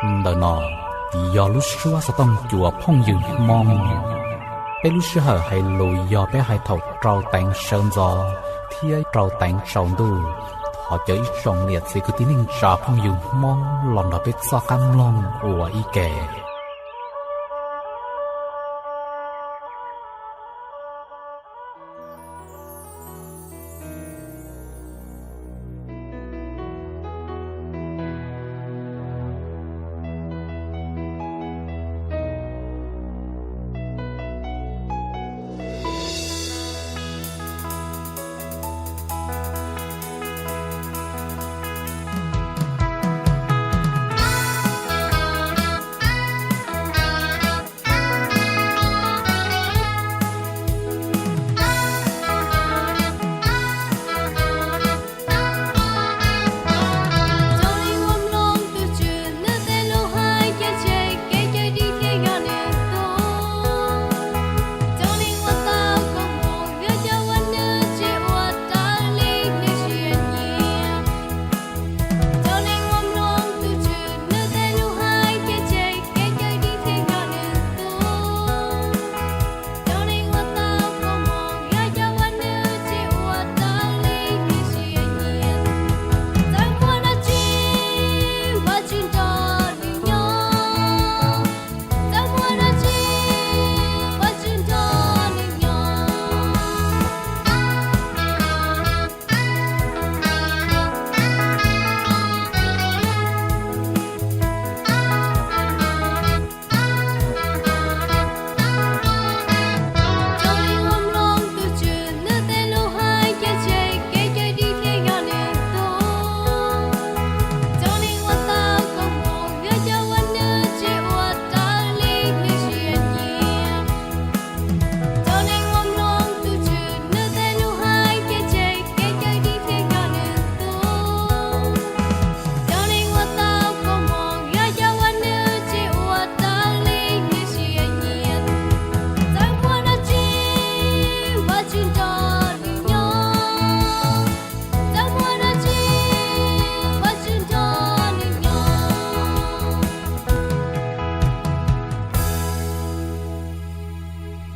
Ntawm no yog lub suab xov tooj cua phooj ywg Hmoob. Peb lub sij hawm hais lus yog peb hais thaum rau teev sawv ntxov thiab rau teev tsaus ntuj. Thov cov ib tsoom niam txiv kwv tij neej tsa phooj ywg Hmoob los nrog peb txoj qab mloog ua ib ke.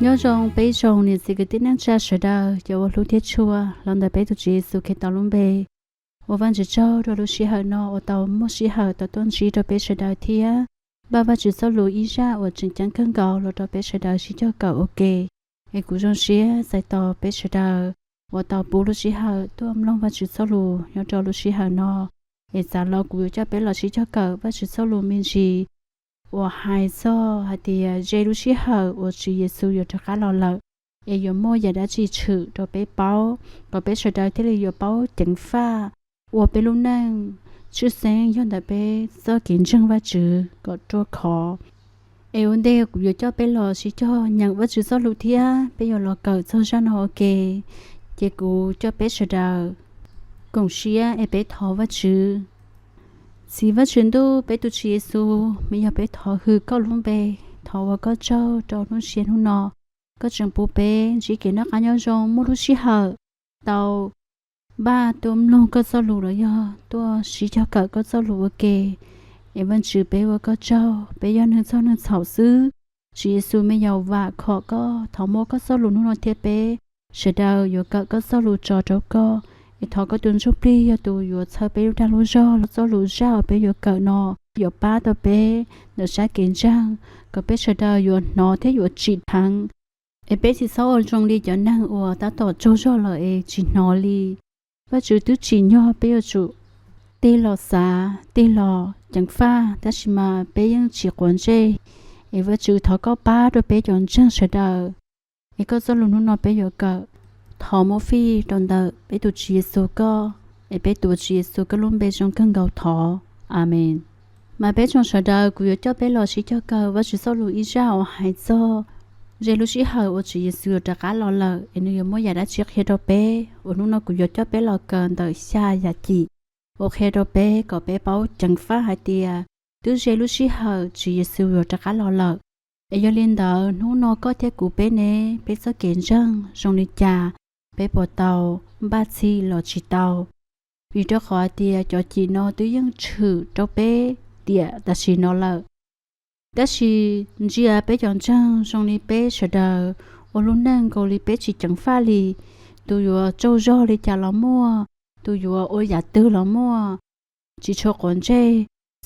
Nyob zoo peb tsoom niam txiv kwv tij neej tsa sawv daws cov uas hlub thiab tshua los ntawm peb tus Tswv Yexus Khetos lub npe. Ua Vajtswv tsaug rau lub sij hawm no uas tau muaj sij hawm tau tuaj ntsib rau peb sawv daws thiab npaj Vajtswv txoj lus ib zaj uas tseem ceeb kawg nkaus los rau peb sawv daws sib cog kawm ua ke. Es kuv zoo siab txais tos peb sawv daws uas tau pub lub sij hawm tuaj mloog Vajtswv txoj lus nyob rau lub sij hawm no. Es txav los kuv yuav coj peb los sib cog kawm Vajtswv txoj lus me ntsis uas hais txog hais tias ze lub sij hawm uas Tswv Yexus yuav rov qab los lawm, es yuav muaj yam dab tsi tshwm rau peb paub, kom peb sawv daws thiaj li yuav paub ceev faj ua peb lub neej tshwj xeeb yog ntawm peb txoj kev ntseeg Vajtswv kom ruaj khov. Es ua ntej kuv yuav coj peb los sib cog nyeem Vajtswv txoj lus thiab peb yuav los kawm txog zaj no ua ke, ces kuv coj peb sawv daws koom siab es peb thov Vajtswv. Txiv Vajtswv ntuj, peb tus Tswv Yexus, me yog peb thov hwm koj lub npe, thov ua koj tsaug rau hnub sia hnub no koj tseem pub peb ntsib kev noj qab nyob zoo muaj lub sij hawm tau npaj tuaj mloog koj txoj lus los yog tuaj sib cog kawm koj txoj lus ua ke. Es Vajtswv, peb ua koj tsaug, peb yog neeg txog neeg txhaum xwb. Tswv Yexus, me yog vam khom koj, thov muab koj txoj lus hnub no thiab peb sawv daws yuav kawm koj txoj lus tso rau koj. Es thov koj tus Ntsuj Plig yog tus yuav txhawb peb lub dag lub zog los txoj lus zaj uas peb yuav kawm no yuav pab tau peb ntawm sab kev ntseeg, kom peb sawv daws yuav hnov thiab yuav tsim dheev. Es peb tsis txhob ua zoo li cov neeg uas tab tom tsaug zog lawm es tsis hnov li. Vajtswv twb tsim nyog peb yuav tsum tig los xav, tig los ceev faj, tab sis mas peb yeej tsis quav ntsej. Es Vajtswv, thov koj pab rau peb cov ntseeg sawv daws. Es koj txoj lus hnub no peb yuav kawm, thov muab fij rau ntawm peb tus Tswv Yexus koj. Es peb tuav Tswv Yexus koj lub npe zoo kawg nkaus thov. Amees. Mas peb tsoom sawv daws, kuv yuav coj peb los sib cog kawm Vajtswv txoj lus ib zaj uas hais txog ze lub sij hawm uas Tswv Yexus yuav rov qab los lawm es nws yuav muaj yam dab tsi qhia rau peb. Uas hnub no kuv yuav coj peb los kawm ntawm xya yam cim uas qhia rau peb kom peb paub ceev faj hais tias twb ze lub sij hawm Tswv Yexus yuav rov qab los lawm. Es yog li ntawd hnub no koj thiab kuv peb ne, peb txoj kev ntseeg zoo li cas, peb puas tau npaj txhij los tsis tau? Vim rau qhov hais tias cov cim no twb yeej tshwm rau peb tiam tam sim no lawm. Tab sis ntsia peb cov ntseeg zoo li peb sawv daws ua lub neej nkaus li peb tsis ceev faj li, tus yuav tsaug zog li cas los muaj, tus yuav ua yam twg los muaj, tsis tshua quav ntsej.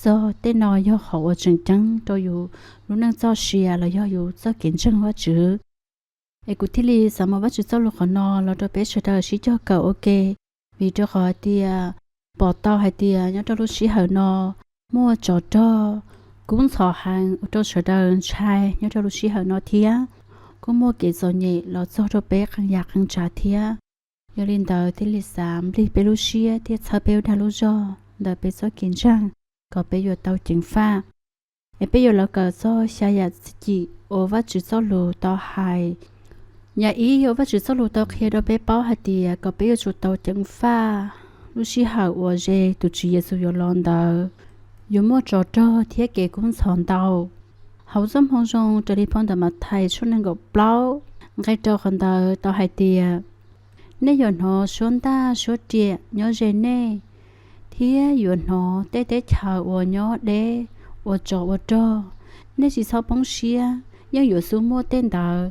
Txog tej no yog qhov uas tseem ceeb rau yus lub neej txoj sia los yog yus txoj kev ntseeg Vajtswv. Es kuv thiaj li xav muab Vajtswv txoj lus qhov no los rau peb sawv daws sib cog kawm ua ke, vim rau qhov hais tias pom tau hais tias nyob rau lub sij hawm no muaj tsov rog kub ntxhov heev ua rau sawv daws ntshai nyob rau lub sij hawm no thiab kuj muaj kev txom nyem los txog rau peb qee yam qee tsav thiab. Yog li ntawd thiaj li xav nplig peb lub siab thiab txhawb peb ua dag lub zog ntawm peb txoj kev ntseeg kom peb yuav tau ceev faj. Es peb yuav los kawm txog xya yam txhim uas Vajtswv txoj lus tau hais. Yam ib, yog Vajtswv txoj lus tau qhia rau peb paub hais tias kom peb yuav tsum tau ceev faj lub sij hawm uas ze tus Tswv Yexus yuav los ntawd yuav muaj tsov rog thiab kev kub ntxhov ntau. Hauv txoj moo zoo raws li phau ntawv Mathais tshooj nees nkaum plaub nqe rau qhov ntawd tau hais tias, nej yuav hnov suab ntaj suab riam nyob ze nej, thiab yuav hnov tej teb chaws uas nyob deb ua tsov ua rog. Nej tsis txhob poob siab, yeej yuav xub muaj tej ntawd.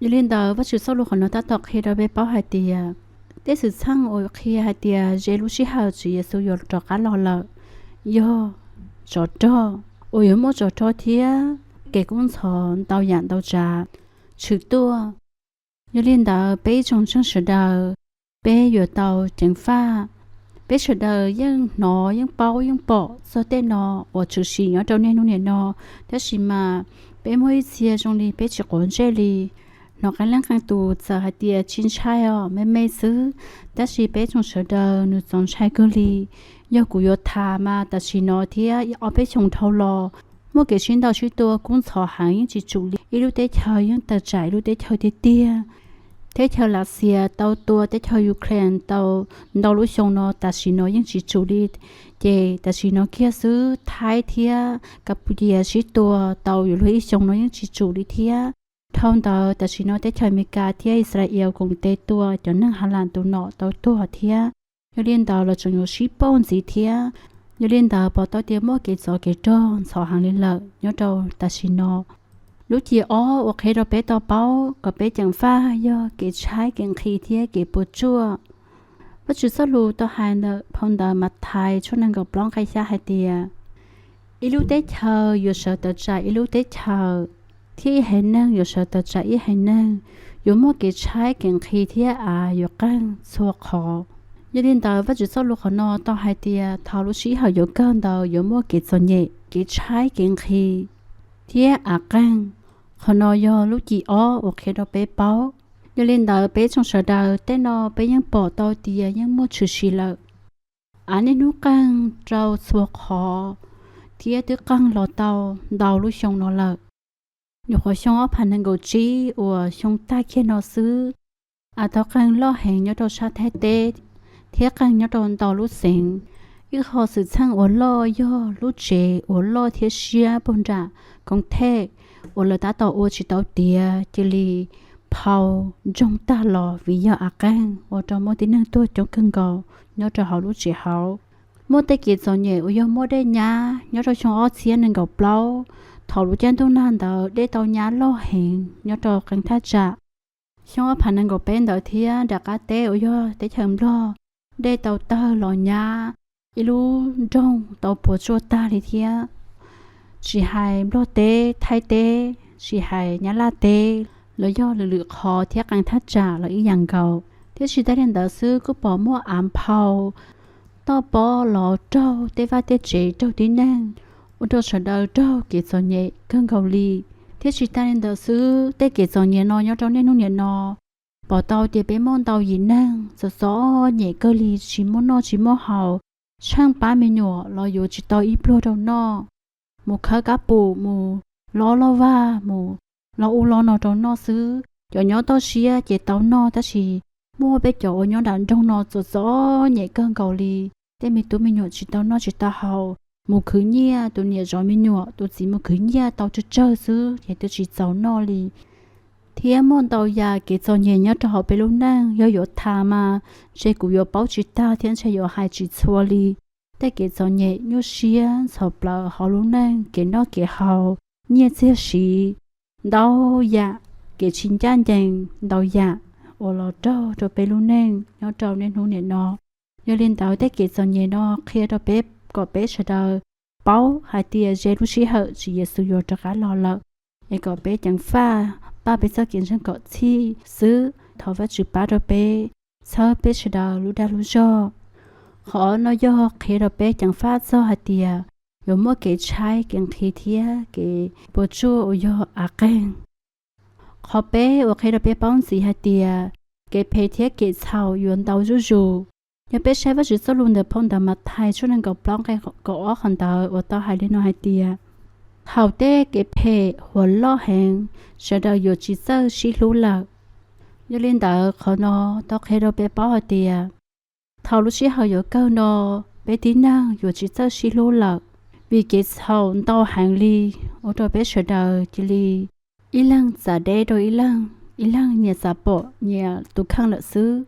Yog li ntawd Vajtswv txoj lus qhov no tab tom qhia rau peb paub hais tias tej xwm txheej uas qhia hais tias ze lub sij hawm Tswv Yexus yuav rov qab los lawm yog tsov rog, uas yuav muaj tsov rog thiab kev kub ntxhov ntau yam ntau tsav tshwm tuaj. Yog li ntawd peb ib tsoom ntseeg sawv daws, peb yuav tau ceev faj. Peb sawv daws yeej hnov yeej paub yeej pom txog tej no uas tshwm sim nyob rau niaj hnub niam no, tab sis mas peb muaj ib txhia zoo li peb tsis quav ntsej li. Hnov qee leej qee tus txawm hais tias tsis ntshai os, me me xwb, tab sis peb tsoom sawv daws nws txaus ntshai kawg li. Yog kuv yuav tham mas tam sim no thiab ob peb xyoos dhau los muaj kev sib ntaus sib tua kub ntxhov heev yeej tsis tsum li, ib lub teb chaws yeej tawm tsam ib lub teb chaws tiag tiag. Teb chaws Lav Xias tau tua teb chaws Ukraine tau ntau lub xyoo no, tam sim no yeej tsis tsum li. Ces tam sim no kiag xwb Thaib thiab Kas Pus Cias sib tua tau yuav luag ib xyoos no yeej tsis tsum li thiab. Dhau ntawd tam sim no teb chaws Amelikas thiab Israel koom tes tua cov neeg Hamas tus nom tau tuag thiab. Yog li ntawd los tseem yuav sib pauj ntxiv thiab. Yog li ntawd pom tau tias muaj kev tsov kev rog ntxhov heev li lawm nyob rau tam sim no. Lub cim ob uas qhia rau peb tau paub kom peb ceev faj yog kev tshaib kev nqhis thiab kev puas tsuaj. Vajtswv txoj lus tau hais ntawm phau ntawv Mathais tshooj nees nkaum plaub nqe xya hais tias, ib lub teb chaws yuav sawv tawm tsam ib lub teb chaws, thiab ib haiv neeg yuav sawv tawm tsam ib haiv neeg. Yuav muaj kev tshaib kev nqhis thiab av yuav qeeg txhua qhov. Yog li ntawd Vajtswv txoj lus qhov no tau hais tias thaum lub sij hawm yuav kawg ntawd yuav muaj kev txom nyem, kev tshaib kev nqhis thiab av qeeg. Qhov no yog lub cim ob uas qhia rau peb paub. Yog li ntawd peb tsoom sawv daws tej no peb yeej pom tau tias yeej muaj tshwm sim lawm. Av niaj hnub qeeg rau txhua qhov thiab twb qeeg los tau ntau lub xyoo no lawm. Nyuam qhuav xyoo ob phav nees nkaum tsib uas xyoo tag kiag no xwb, av tau qeeg loj heev nyob rau sab Thaib teb thiab qeeg nyob rau ntau lub xeev. Ib qho xwm txheej uas loj yog lub tsev uas loj thiab siab puag nram Koos Thej uas lawv tab tom ua tsis tau tiav cia li phau ntsoog tag los vim yog av qeeg ua rau muaj tib neeg tuag coob kawg nkaus nyob rau hauv lub tsev hauv. Muaj tej kev txom nyem uas yog muaj dej nyab nyob rau xyoo ob txhiab nees nkaum plaub, thaum lub caij ntuj nag ntawd dej tau nyab loj heev nyob rau qee thaj tsam. Xyoo ob phav nees nkaum peb ntawd thiab nram qab teb uas yog teb chaws Nplog, dej tau tawg los nyab ib lub nroog tau puas tsuaj tag li thiab. Tsis hais Nplog teb, Thaib teb, tsis hais Nyab Laj teb, los yog lwm lwm qhov thiab qee thaj tsam los ib yam nkaus. Thiab tsis tas li ntawd xwb kuj pom muaj av nphau toj pob los raug tej vaj tej tsev, raug tib neeg, ua rau sawv daws raug kev txom nyem kawg nkaus li. Thiab tsis tas li ntawd xwb, tej kev txom nyem no nyob rau niaj hnub niam no pom tau tias peb muaj ntau yim neeg txom txom nyem kawg li, tsis muaj noj tsis muaj haus, tsheej pab me nyuam los yuav tsis tau ib pluag rau noj, mus khawb kab pum, mus lov loj vag, mus lov ub lov no rau noj xwb. Cov nyob toj siab ces tau noj, tab sis muaj peb cov uas nyob nram nroog no txom txom nyem kawg nkaus li. Tej me tub me nyuam tsis tau noj tsis tau haus, mus khwv nyiaj, tus niam zov me nyuam, tus txiv mus khwv nyiaj tau tsawg tsawg xwb ces twb tsis txaus noj li. Thiab muaj ntau yam kev txom nyem nyob rau hauv peb lub neej, yog yuav tham mas ntshe kuv yuav paub tsis tag thiab ntshe yuav hais tsis txhua li. tej kev txom nyem nyuaj siab ntxhov plawv hauv lub neej, kev noj kev haus, nyiaj txiag siv, ntau yam, kev tsis ncaj ncees ntau yam uas los raug rau peb lub neej nyob rau niaj hnub nim no. Yog li ntawd tej kev txom nyem no qhia rau peb kom peb sawv daws paub hais tias ze lub sij hawm Tswv Yexus yuav rov qab los lawm, es kom peb ceev faj, pab peb txoj kev ntseeg kom txhij xwb. Thov Vajtswv pab rau peb, txhawb peb sawv daws lub dag lub zog. Qhov no yog qhia rau peb ceev faj txog hais tias yuav muaj kev tshaib kev nqhis thiab kev puas tsuaj uas yog av qeeg. Qhov peb uas qhia rau peb paub ntxiv hais tias kev phem thiab kev txhaum yuav ntau zuj zus. Yog peb saib Vajtswv txoj lus ntawm phau ntawv Mathais tshooj nees nkaum plaub nqe kaum ob qhov ntawd uas tau hais li no hais tias, thaum tej kev phem huam loj heev, sawv daws yuav tsis txawj sib hlub lawm. Yog li ntawd qhov no tau qhia rau peb paub hais tias thaum lub sij hawm yuav kawg no, peb tib neeg yuav tsis txawj sib hlub lawm, vim kev txhaum ntau heev li, ua rau peb sawv daws cia li ib leeg txav deb rau ib leeg, ib leeg nyias txav pom nyias tus kheej lawm xwb.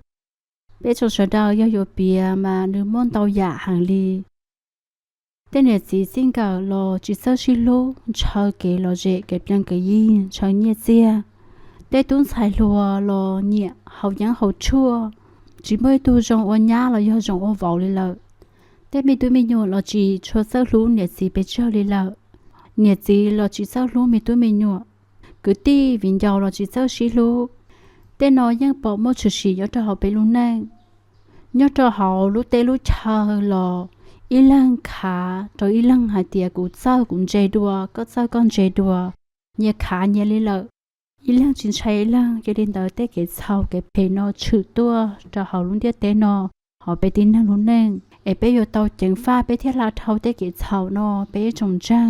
Peb tsoom sawv daws yog yuav piav mas nws muaj ntau yam heev li. Tej niam txiv txij nkawm los tsis txawj sib hlub, ntshaw kev lom zem kev plees kev yig, ntshaw nyiaj txiag. Tej tub ntxhais hluas los nyiam haus yeeb haus tshuaj, tsis muaj ib tug zoo ua nyab los yog zoo ua vauv li lawm. Tej me tub me nyuam los tsis tshua txawj hlub niam txiv pes tsawg li lawm. Niam txiv los tsis txawj hlub me tub me nyuam. Kwv tij viv ncaus los tsis txawj sib hlub. Tej no yeej pom muaj tshwm sim nyob rau hauv peb lub neej. Nyob rau hauv lub teb lub chaw los ib leeg khav rau ib leeg hais tias kuv txawj kuv ntse dua, koj txawj koj ntse dua, nyias khav nyias li lawm. Ib leeg tsis ntshai ib leeg, yog li ntawd tej kev txhaum kev phem no tshwm tuaj rau hauv lub ntiaj teb no, hauv peb tib neeg lub neej, es peb yuav tau ceev faj peb thiaj hla dhau tej kev txhaum no peb ib tsoom ntseeg.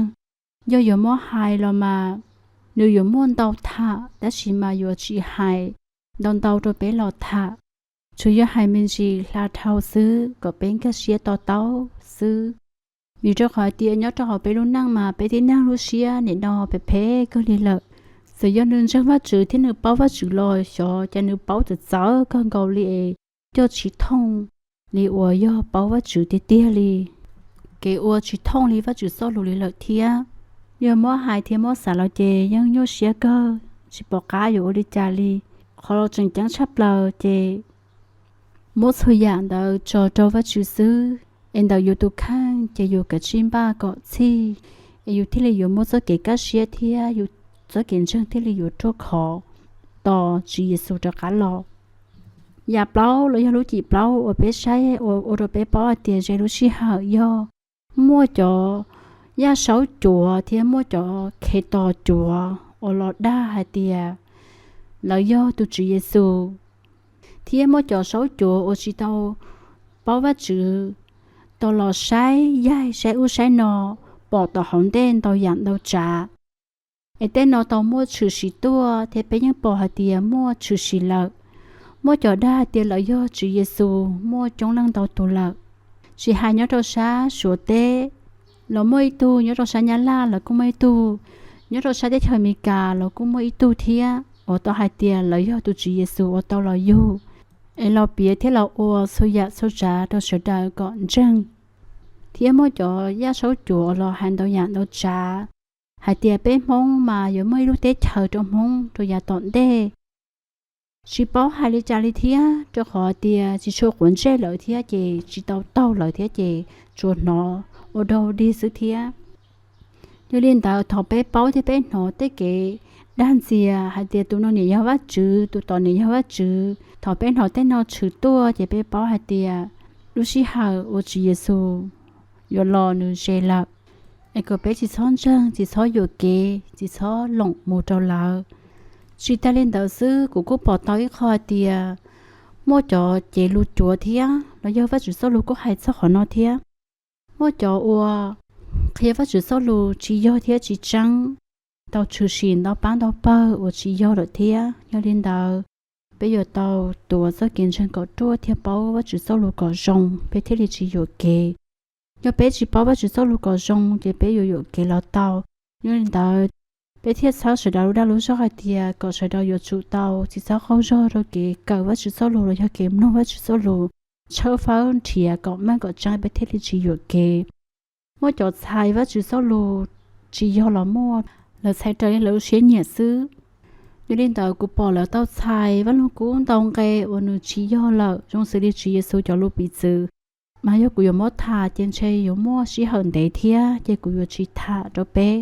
Yog yuav muab hais los mas nws yuav muaj ntau tham, tab sis mas yuav tsis hais ntau ntau rau peb los tham, tsuas yog hais me ntsis hla dhau xwb kom peb nkag siab to taub xwb. Vim rau qhov tias nyob rau hauv peb lub neej mas peb tib neeg lub siab nim no phem phem kawg li lawm. Txawm yog nws ntseeg Vajtswv thiab nws paub Vajtswv los xyov cas nws paub txawv txawv kawg nkaus li es coj tsis thooj li uas yog paub Vajtswv tiag tiag li. Kev ua tsis thooj li Vajtswv txoj lus li lawm thiab. Yog muab hais thiab muab xav los ces yeej nyuaj siab kawg, tsis pom qab yuav ua li cas li. Qhov los tseem ceeb tshaj plaws ces muab txhua yam ntawd tso rau Vajtswv xwb, es ntawm yus tus kheej ces yus kav tsij npaj kom txhij, es yus thiaj li yuav muaj txoj kev kaj siab thiab yus txoj kev ntseeg thiaj li yuav ruaj khov tos Tswv Yexus rov qab los. Yam plaub los yog lub cim plaub uas peb saib ua rau peb paub hais tias ze lub sij hawm yog muaj cov yaj saub cuav thiab muaj cov Khetos cuav uas los dag hais tias lawv yog tus Tswv Yexus, thiab muaj cov saub cuav uas tsis tau paub Vajtswv, tau los saib yaig saib ub saib no, pom tom hauv ntej ntau yam ntau tsav. Es tej no tau muaj tshwm sim tuaj thiab peb yeej pom hais tias muaj tshwm sim lawm. Muaj cov dag hais tias lawv yog Tswv Yexus muaj coob leej ntau tus lawm, tsis hais nyob rau sab Suav teb los muaj ib tug, nyob rau sab Nyab Laj los kuj muaj ib tug, nyob rau sab teb chaws Amelikas los kuj muaj ib tug thiab uas tau hais tias lawv yog tus Tswv Yexus uas tau los yug, es los piav thiab los ua txhua yam txhua tsav rau sawv daws kom ntseeg. Thiab muaj cov yaj saub cuav los hais ntau yam ntau tsav hais tias peb Hmoob mas yuav muaj ib lub teb chaws rau Hmoob rau yav tom ntej. Tsis paub hais li cas li thiab, rau qhov tias tsis tshua quav ntsej lawv thiab ces tsis tau taug lawv thiab ces tsuas hnov ua dog dig xwb thiab. Yog li ntawd thaum peb paub thiab peb hnov tej kev dag ntxias hais tias tus no niam yog Vajtswv, tus tod niam yog Vajtswv, thaum peb hnov tej no tshwm tuaj ces peb paub hais tias lub sij hawm uas Tswv Yexus yuav los nws ze lawm. Es kom peb tsis txhob ntseeg, tsis txhob yuam kev, tsis txhob loom mus rau lawv. Tsis tas li ntawd xwb, kuv kuj pom tau ib qho hais tias muaj cov cev lus cuav thiab los yog Vajtswv txoj lus kuj hais txog qhov no thiab. Muaj cov uas qhia Vajtswv txoj lus tsis yog thiab tsis tseeb, tau tshwm sim ntau pab ntau pawg uas tsis yog lawm thiab. Yog li ntawd, peb yuav tau tuav txoj kev ntseeg kom ruaj thiab paub Vajtswv txoj lus kom zoo, peb thiaj li tsis yuam kev. Yog peb tsis paub Vajtswv txoj lus kom zoo ces peb yuav yuam kev los tau. Yog li ntawd, peb thiaj txhawb sawv daws lub dag lub zog hais tias kom sawv daws yuav tsum tau tsis txhob qaug zog rau kev kawm Vajtswv txoj lus los yog kev mloog Vajtswv txoj lus. tshawb fawb nrhiav kom meej kom tseeb peb thiaj li tsis yuam kev. Muaj cov txhais Vajtswv txoj lus tsis yog los muaj, lawv txhais raws li lawv lub siab nyiam xwb. Yog li ntawd kuv pom lawv tau txhais Vaj Lug Kub ntau nqe uas nws tsis yog lawm, zoo xws li Tswv Yexus cov lus piv txwv. Mas yog kuv yuav muab tham ces ntshe yuav muaj sij hawm ntev thiab, ces kuv yuav tsis tham rau peb.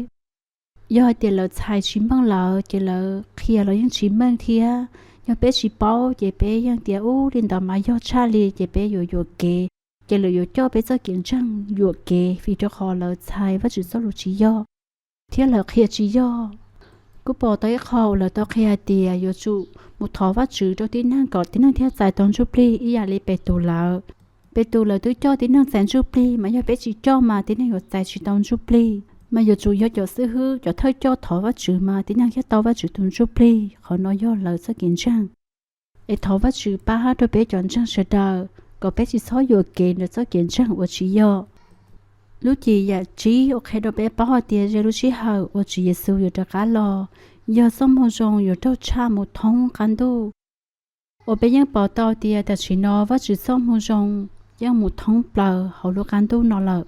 Yog hais tias lawv txhais tsis meej lawm ces lawv qhia los yeej tsis meej thiab. Yog peb tsis paub ces peb yeej tias ub li ntawd mas yog tshaj li, ces peb yuav yuam kev, ces lawv yuav coj peb txoj kev ntseeg yuam kev vim rau qhov lawv txhais Vajtswv txoj lus tsis yog thiab lawv qhia tsis yog. Kuj pom tau ib qho uas lawv tau qhia hais tias yuav tsum mus thov Vajtswv rau tib neeg kom tib neeg thiaj txais tau ntsuj plig ib yam li Petus lawv. Petus lawv twb coj tib neeg txais ntsuj plig, mas yog peb tsis coj mas tib neeg yuav txais tsis tau ntsuj plig. Mas yuav tsum yog cov xib hwb, cov thawj coj thov Vajtswv mas tib neeg thiaj tau Vajtswv tus ntsuj plig. Qhov no yog lawv txoj kev ntseeg. Es thov Vajtswv pab rau peb cov ntseeg sawv daws kom peb tsis txhob yuam kev ntawm txoj kev ntseeg uas tsis yog. Lub cim yam tsib uas qhia rau peb paub hais tias ze lub sij hawm uas Tswv Yexus yuav rov qab los, yog txoj moo zoo yuav raug tshaj mus thoob qab ntuj. Uas peb yeej pom tau tias tam sim no Vajtswv txoj moo zoo yeej mus thoob plaws hauv lub qab ntuj no lawm.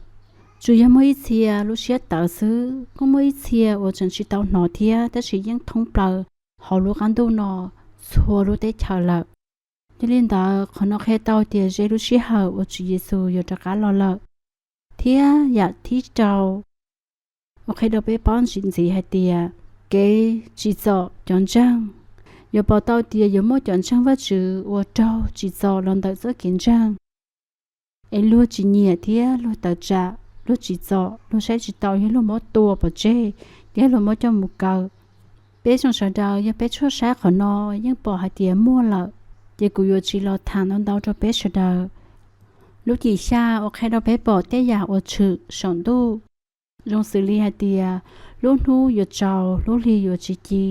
Tsuas yog muaj ib txhia lub siab tawv xwb, kuj muaj ib txhia uas tseem tsis tau hnov thiab, tab sis yeej thoob plaws hauv lub qab ntuj no txhua lub teb chaws lawm. Yog li ntawd, qhov no qhia tau tias ze lub sij hawm uas Tswv Yexus yuav rov qab los lawm. Thiab yam thib rau uas qhia rau peb paub ntsis ntxiv hais tias kev tsim txom cov ntseeg, yuav pom tau tias yuav muaj cov ntseeg Vajtswv uas raug tsim txom los ntawm txoj kev ntseeg. Es luag tsis nyiam thiab luag tawm tsam, luag tsis txom, luag saib tsis taus, yog luag muab tua pov tseg, yog luag muab coj mus kaw. Peb tsoom sawv daws yog peb tshuaj saib qhov no yeej pom hais tias muaj lawm, ces kuv yuav tsis los tham ntau ntau rau peb sawv daws. Lub cim xya uas qhia rau peb pom tej yam uas tshwm saum ntuj, zoo xws li hais tias lub hnub yuav tsaus, lub hli yuav tsis ci.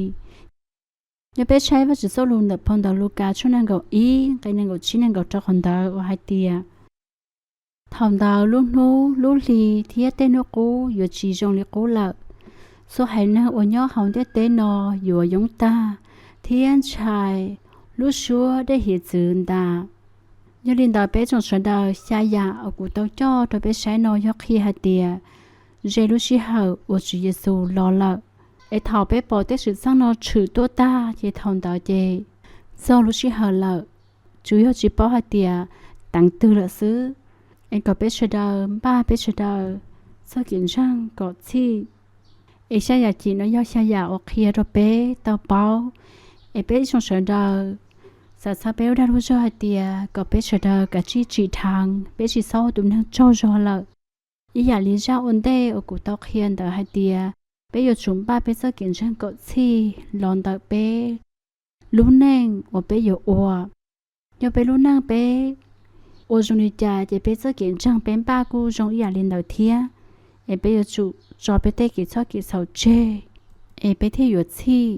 Yog peb saib Vajtswv txoj lus ntawm phau ntawv Lukas tshooj nees nkaum ib nqe nees nkaum tsib nees nkaum rau qhov ntawd uas hais tias, thaum ntawd lub hnub, lub hli thiab tej hnub qub yuav tsis zoo li qub lawm. Txhua haiv neeg uas nyob hauv ntiaj teb no yuav yoob tag, thiab ntshai lub suab dej hiav txwv ntas. Yog li ntawd peb tsoom sawv daws, xya yam uas kuv tau coj rau peb saib no yog qhia hais tias ze lub sij hawm uas Tswv Yexus los lawm. Es thaum peb pom tej xwm txheej no tshwm tuaj tag ces thaum ntawd ces txog lub sij hawm lawm, tsuas yog tsis paub hais tias teev twg lawm xwb. Es kom peb sawv daws npaj peb sawv daws txoj kev ntseeg kom txhij. Es xya yam cim no yog xya yam uas qhia rau peb tau paub, es peb tsoom sawv daws xav txhawb peb lub dag lub zog hais tias kom peb sawv daws kav tsij tsim dheev, peb tsis txhob ua tus neeg tsaug zog lawm. Ib yam li zaj ua ntej uas kuv tau qhia ntawd hais tias peb yuav tsum npaj peb txoj kev ntseeg kom txhij los ntawm peb lub neej uas peb yuav ua. Yog peb lub neej peb ua zoo li cas ces peb txoj kev ntseeg peb npaj kuj zoo ib yam li ntawd thiab. Es peb yuav tsum tso peb tej kev txhawj kev txhaum tseg, es peb thiaj yuav txhij.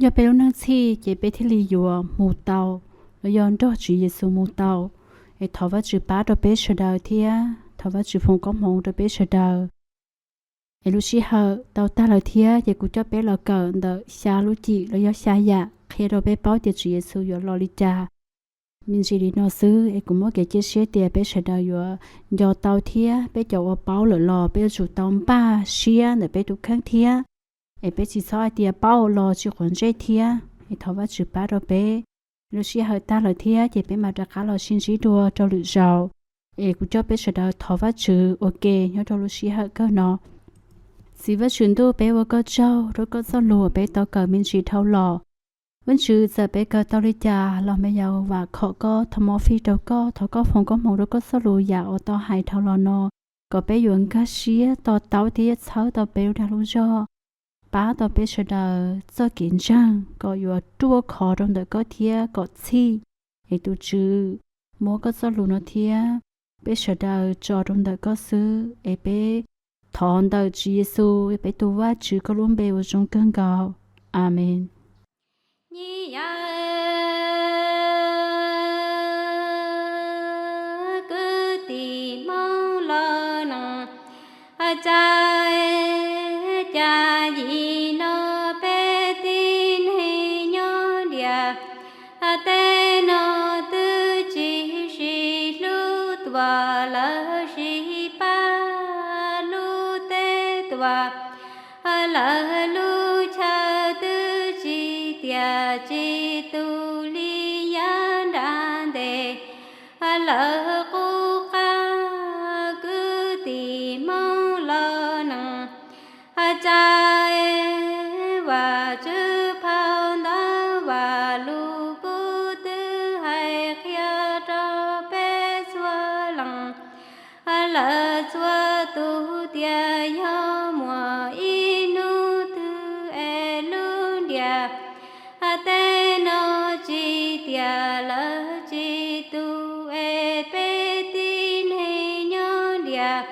Yog peb lub neej txhij ces peb thiaj li yuav mus tau, los yog nrog Tswv Yexus mus tau. Es thov Vajtswv pab rau peb sawv daws thiab thov Vajtswv foom koob hmoov rau peb sawv daws. Es lub sij hawm tau tag lawm thiab ces kuv coj peb los kawm ntawm xya lub cim los yog xya yam qhia rau peb paub tias Tswv Yexus yuav los li cas. Me ntsis li no xwb es kuv muab kev cia siab tias peb sawv daws yuav nco tau thiab peb cov uas paub lawm los peb yuav tsum tau npaj siab ntawm peb tus kheej thiab. Es peb tsis txhob hais tias paub los tsis quav ntsej thiab. Es thov Vajtswv pab rau peb. Lub sij hawm tag lawm thiab ces peb mam rov qab los sib ntsib dua rau lwm zaus. Es kuv coj peb sawv daws thov Vajtswv ua ke nyob rau lub sij hawm kawg no. Txiv Vajtswv ntuj, peb ua koj tsaug rau koj txoj lus uas peb tau kawm me ntsis dhau los. Vajtswv, txawm peb kawm tau li cas los me yaus vam khom koj, thov mov fij rau koj, thov koj foom koob hmoov rau koj txoj lus yam uas tau hais dhau los no, kom peb yuav nkag siab to taub thiab txhawb tau peb lub dag lub zog, pab tau peb sawv daws txoj kev ntseeg kom yuav ruaj khov rau ntawm koj thiab kom txhij. Es tus Tswv, muab koj txoj lus no thiab peb sawv daws tso rau ntawm koj xwb, es peb thov ntawm Tswv Yexus, peb tus Vajtswv koj lub npe uas zoo kawg nkaus. Amees. Nyiaj yaj kwv tij Hmoob los no, cas cas yim no peb tib neeg nyob ntiaj teb no twb tsis sib Lawv lub chaw twb tsis tiam tsis tus li yav nram ntes, lawv qub qab kwv tij Hmoob los neej tsa. Vam Tswv phau ntawv Vam Lug Kub twb hais qhia rau peb txhua leej lawm txhua tus tias yog muaj ib hnub twg es lub ntiaj teb no tsis tiam lawm tsis tus es peb tib neeg nyob ntiaj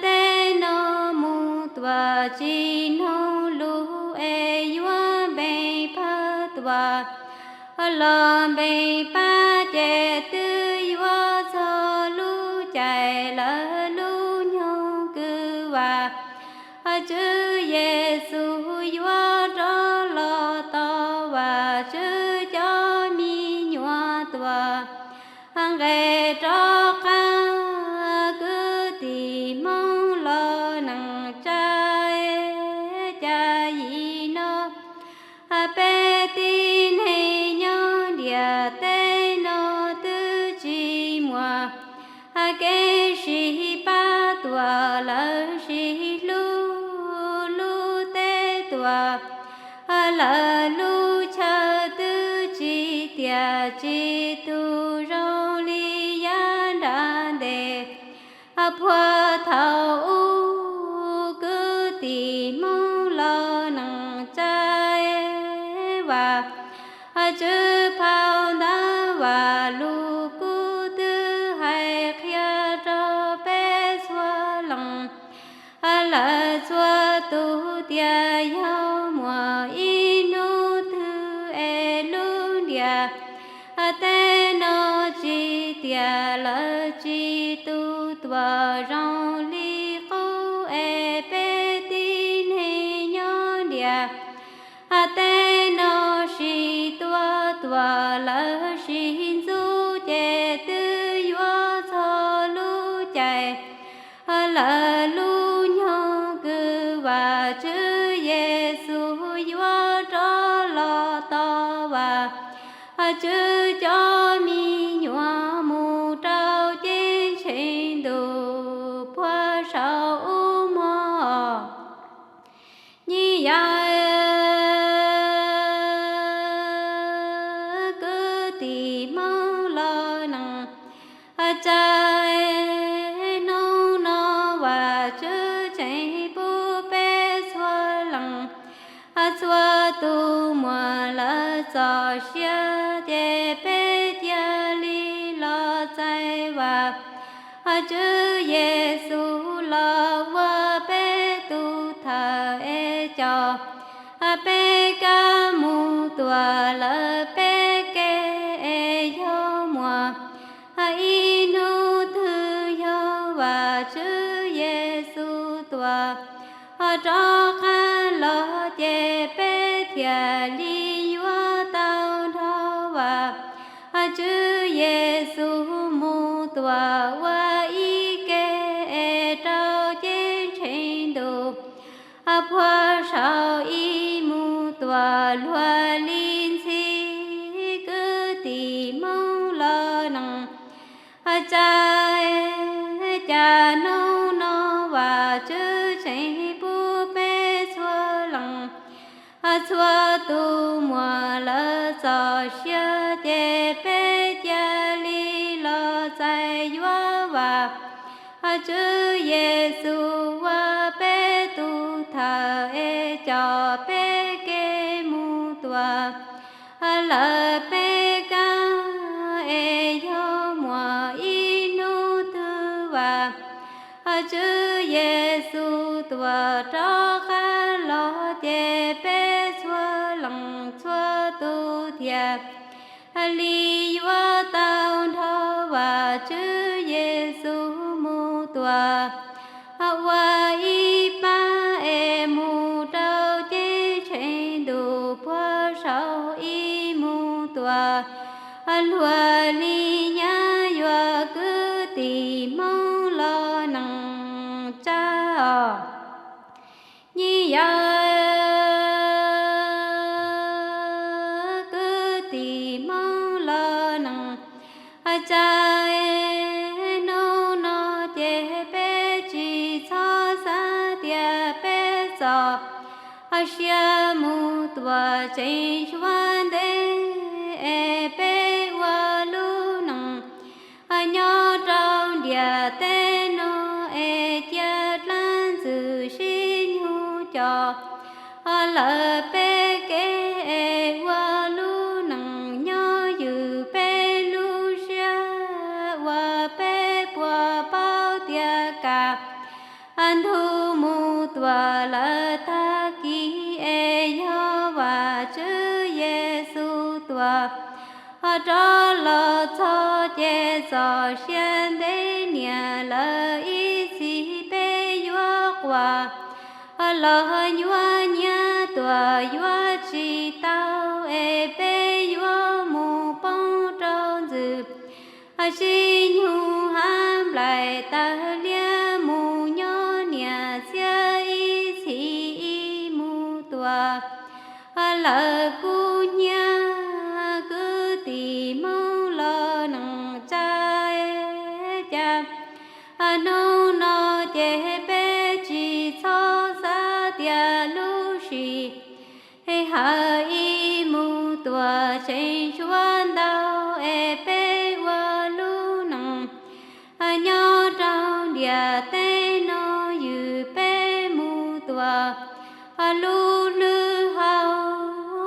teb no mus tuam tsis noog lus es yuav npeej pawg tuam los npeej pab ces twb yuav txog lub caij lawv lub nyoog kwv Vam Tswv Yexus yuav rov los tos Vam Tswv cov me nyuam tuam nqes rov qab kwv tij Hmoob los neej tsa. Cas yim no peb tib neeg nyob ntiaj teb no twb tsis muaj kev sib pab tuam lawv sib hlub lub teb tuam lawv lub chaw twb tsis tiam tsis tus zoo li yav nram ntes. Puag thaum ub kwv tij Hmoob los neej tsa, Vam Tswv phau ntawv Vam Lug Kub twb hais qhia rau peb txhua leej lawm txhua tus tias yog muaj ib hnub twg es lub ntiaj teb no tsis tiam lawm tsis tus tuam zoo li qub es peb tib neeg nyob ntiaj teb no sib tua tuam lawv sib ntxub ces twb yuav txog lub caij lawv lub nyoog kwv Vam Tswv Yexus yuav rov los tos Vam Tswv cov me nyuam mus rau ceeb tsheej ntuj puag saum ub mog. Nyij yam kwv tij Hmoob los neej tsa, hnub no Vam Tswv tseem pub peb txhua leej txhua tus muaj lawv txoj sia ces peb cia li los txais Vam Tswv Yexus los ua peb tus thawj es caum peb kab mus tuam lawm peb kev es yog muaj ib hnub twg yog Vam Tswv Yexus tuam rov qab los ces peb thiaj li yuav tau nrog Vam Tswv Yexus mus tuam ua ib ke es rau ceeb tsheej ntuj puag saum ib mus tuam luag li ntxhi. Kwv tij Hmoob los neej tsa, cas hnub no Vam Tswv tseem pub peb txhua leej txhua tus muaj lawv txoj sia ces peb cia li los txais yuav Vam Tswv Yexus ua peb tus thawj es caum peb kev mus tuam lawm peb kab es yog muaj ib hnub twg Vam Tswv Yexus tuam rov qab los ces peb txhua leej txhua tus thiaj li yuav tau nrog Vam Tswv Yexus mus tuam ua ib pab es mus rau ceeb tsheej ntuj puag saum ib mus tuam luag li nyab yuav kwv tij Hmoob los neej tsa os. Nyij yam Cas es hnub no ces peb tsis txhob xav tias peb txaus siab mus tua tseem tshuav ntev es peb ua lub neej nyob rau ntiaj teb no es cia dlaab ntxwg sib nyug coj lawm peb kev es ua lub neej nyob ywm peb lub siab uas peb puas paub tias kaj ntug mus tua lawm tag kis es yog Vajtswv Yexus tua rov los txog ces txoj sia ntev niaj lawm ib txhis peb yuav quaj los nyuaj nyuaj tuaj yuav tsis tau es peb yuav mus poob rau ntxwg sib nyug hav nplaim tawg liab mus nyob niaj txhiab ib txhis ib mus tua lawm kub hnyiab kwv tij Hmoob los neej tsa. Cas hnub no ces peb tsis txhob xav tias lub sij hawm ib mus tua tseem tshuav ntau es peb ua lub neej nyob rau ntiaj teb no ywm peb mus tua lub hlwb hau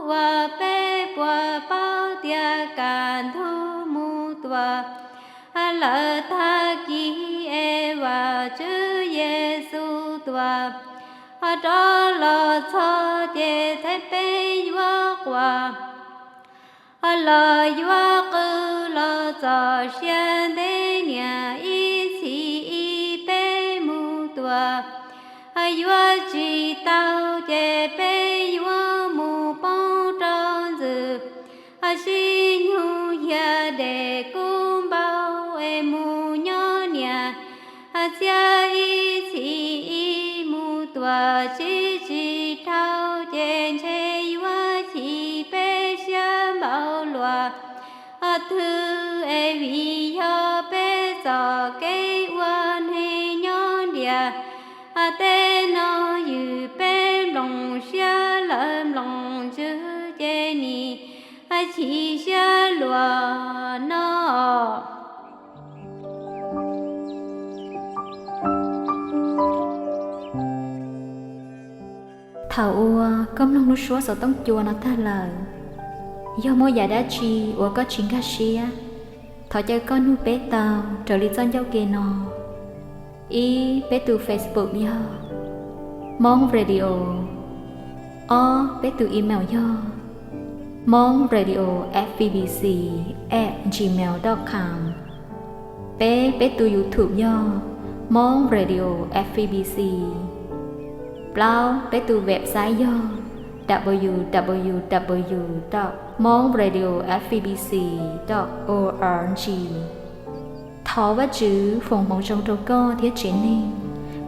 uas peb puas paub tias kaj ntug mus tua lawm tag kis es Vajtswv Yexus tua rov los txog ces thaum peb yuav quaj los yuav qw los txoj sia ntev niaj ib txhis ib peb mus tua yuav tsis tau ces peb yuav mus poob rau ntxwg sib nyug yag dej kub npau es mus nyob niaj txhiab ib txhis ib mus tua tsis tsis dhau ces ntshe yuav chim peb siab npaum luaj twg es vim yog peb txoj kev ua neeg nyob ntiaj teb no ywm peb nplooj siab lawm nplooj ntswg ces nim chim siab luaj no. Thaum uas koj mloog lub suab xov tooj cua no tag lawm, yog muaj yam dab tsi uas koj tsis nkag siab, thov caw koj nug peb tau raws li txoj ncauj ke no. Ib, peb tus Facebook yog Hmoob Radio. Ob, peb tus email yog Hmoob Radio F B B C at gmail dot com. Peb, peb tus YouTube yog Hmoob Radio F B B C. Plaub, peb tus website yog w w w dot hmong radio f b b c dot o r g. Thov Vajtswv foom hmoov zoo rau koj thiab tsev neeg.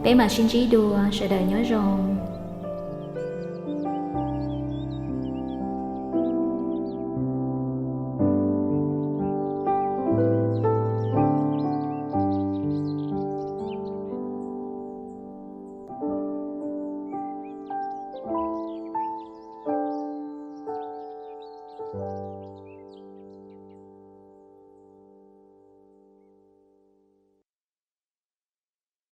Peb mam sib ntsib dua, sawv daws nyob zoo.